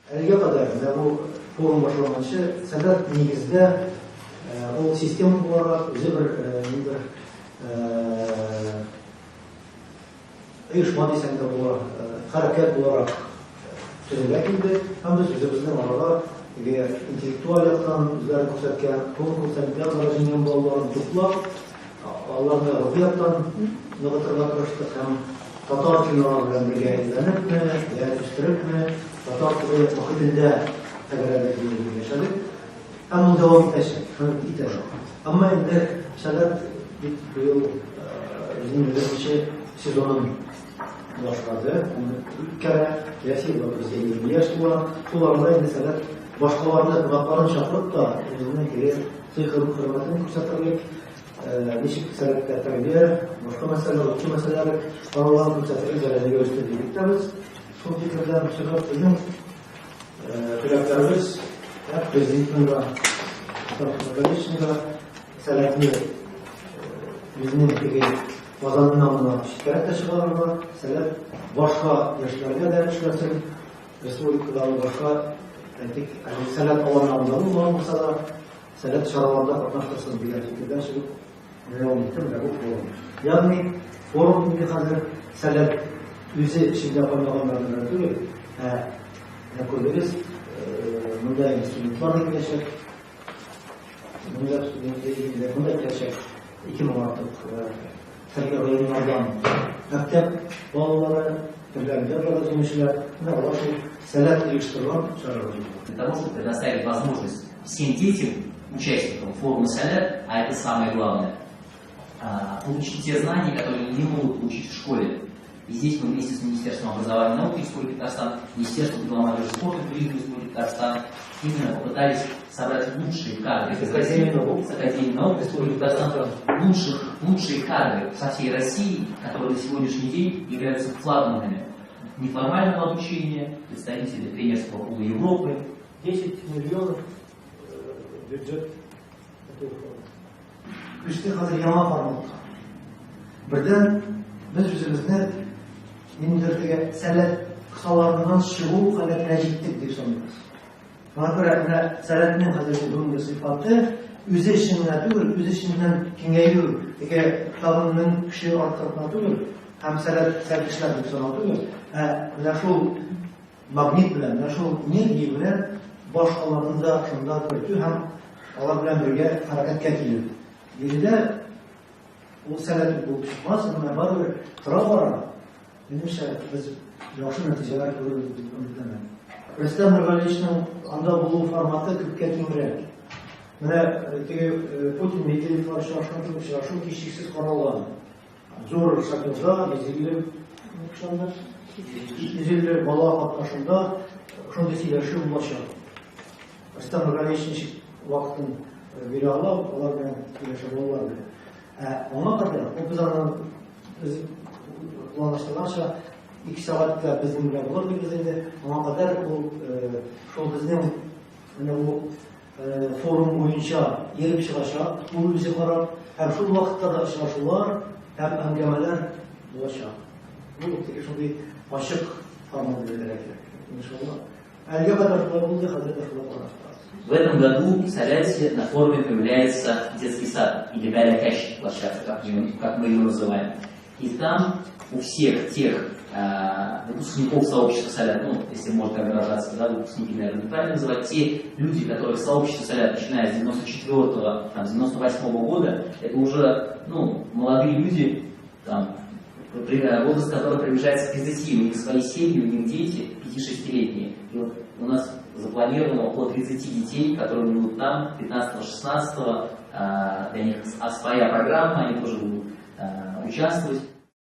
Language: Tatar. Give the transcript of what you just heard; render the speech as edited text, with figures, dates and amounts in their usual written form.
Әлегә кадәр менә бу форум башланганчы Сәләт нигездә ул система буларак үзе бер ниндидер оешма дисәң дә була, хәрәкәт буларак төзелә килде. Һәм без үзебезнең арада теге интеллектуаль яктан үзләрен күрсәткән, конкурс, олимпиадаларда җиңгән балаларын туплап, аларны рухи яктан ныгытырга тырыштык һәм татар телен алар белән бергә өйрәнепме, я үстерепме, татар теле мохитендә тәгәрәдек дип яшәдек. Һәм ул дәвам итәчәк, һәм итә. Әмма инде Сәләт бит быел үзенең беренче сезонын башлады, аны үткәрә, киләсе елда безгә 20 яшь тула. Шул арада инде Сәләт башкаларны, кунакларын чакырып та, үзенең теге сый-хөрмәтен күрсәтерлек, ничек Сәләттә тәрбия, башка мәсьәләләр, укыту мәсьәләләре каралган күрсәтерлек дәрәҗәгә үсте дип әйтәбез. Шул фикердән чыгып, безнең теләкләребез президентның да, Нургалиевичның да Сәләтне безнең теге Казаннан гына читкәрәк тә чыгарырга, Сәләт башка яшьләргә дә эшләсен, республикадагы башка, әйтик, әле Сәләт аланнарында булмаган булса да, Сәләт чараларында катнаштырсын дигән фикердән чыгып, дәвам итте менә бу форум. Ягъни форум инде хәзер Сәләт үзе эчендә кайнаганнар белән түгел, ә менә күрдегез, монда инде студентлар да киләчәк, монда студентлар, монда киләчәк 2000 артык төрле районнардан мәктәп балалары, төрле олимпиадаларда җиңүчеләр, менә алар шул Сәләт оештырган чарага җыелган. Для того, чтобы предоставить возможность всем детям, участникам форума Сәләт, а это самое главное, получить те знания, которые не могут получить в школе. И здесь мы вместе с Министерством образования и науки Республики Татарстан, Министерством дела молодежи, спорта и туризма Республики Татарстан именно попытались собрать лучшие кадры из России, с Академии наук Республики Татарстан, лучшие кадры со всей России, которые на сегодняшний день являются флагманами неформального обучения, представители тренерского пула Европы. 10 миллионов бюджет этого фонда. Күчте хәзер яңа форматка. Бердән без үзебезне ниндидер теге Сәләт кысаларыннан чыгу халәтенә җиттек дип саныйбыз. Шуңа күрә менә Сәләтнең хәзерге бүгенге сыйфаты үзе өчен генә түгел, үзе эченнән киңәю, теге тагын мең кеше арттырып кына түгел, һәм Сәләт сәлкешләр дип санау түгел, ә менә шул магнит белән, менә шул энергия белән башкаларны да шунда кертү һәм алар белән бергә хәрәкәткә килү. Биредә ул Сәләт булып чыкмас, әмма барыбер тора-бара, минемчә, без яхшы нәтиҗәләр күрербез дип өметләнәм. Рөстәм Нургалиевичның анда булу форматы күпкә киңрәк. Менә теге Путин Медведевлар очрашкан кебек очрашу һичшиксез каралган. Зур шатерда 150 кеше, 250 бала катнашында шундый сөйләшү булачак. Рөстәм Нургалиевич ничек вакытын бирә ала, алар белән сөйләшә, балалар белән. Ә аңа кадәр ул без аннан без планлаштырганча 2 сәгатькә безнең белән булыр дибез инде. Аңа кадәр ул шул безнең менә бу форум буенча йөреп чыгачак, ул үзе карап, һәм шул вакытта да очрашулар һәм әңгәмәләр булачак. Бу теге шундый ачык формат дияргә кирәк. Иншалла. Әлегә кадәр шулай булды, хәзер дә шулай булачак. В этом году в Сәләте на форуме появляется детский сад или Бәләкәч площадка, как мы ее называем. И там у всех тех выпускников сообщества Сәләт, если можно так выражаться, да, выпускники, наверное, неправильно называть, те люди, которые в сообществе Сәләт, начиная с 94-го, с 98-го года, это уже молодые люди, возраст которых приближается к 30, у них свои семьи, у них дети пяти-шестилетние. И у нас запланировано около 30 детей, которые будут там 15-16, для них своя программа, они тоже будут участвовать.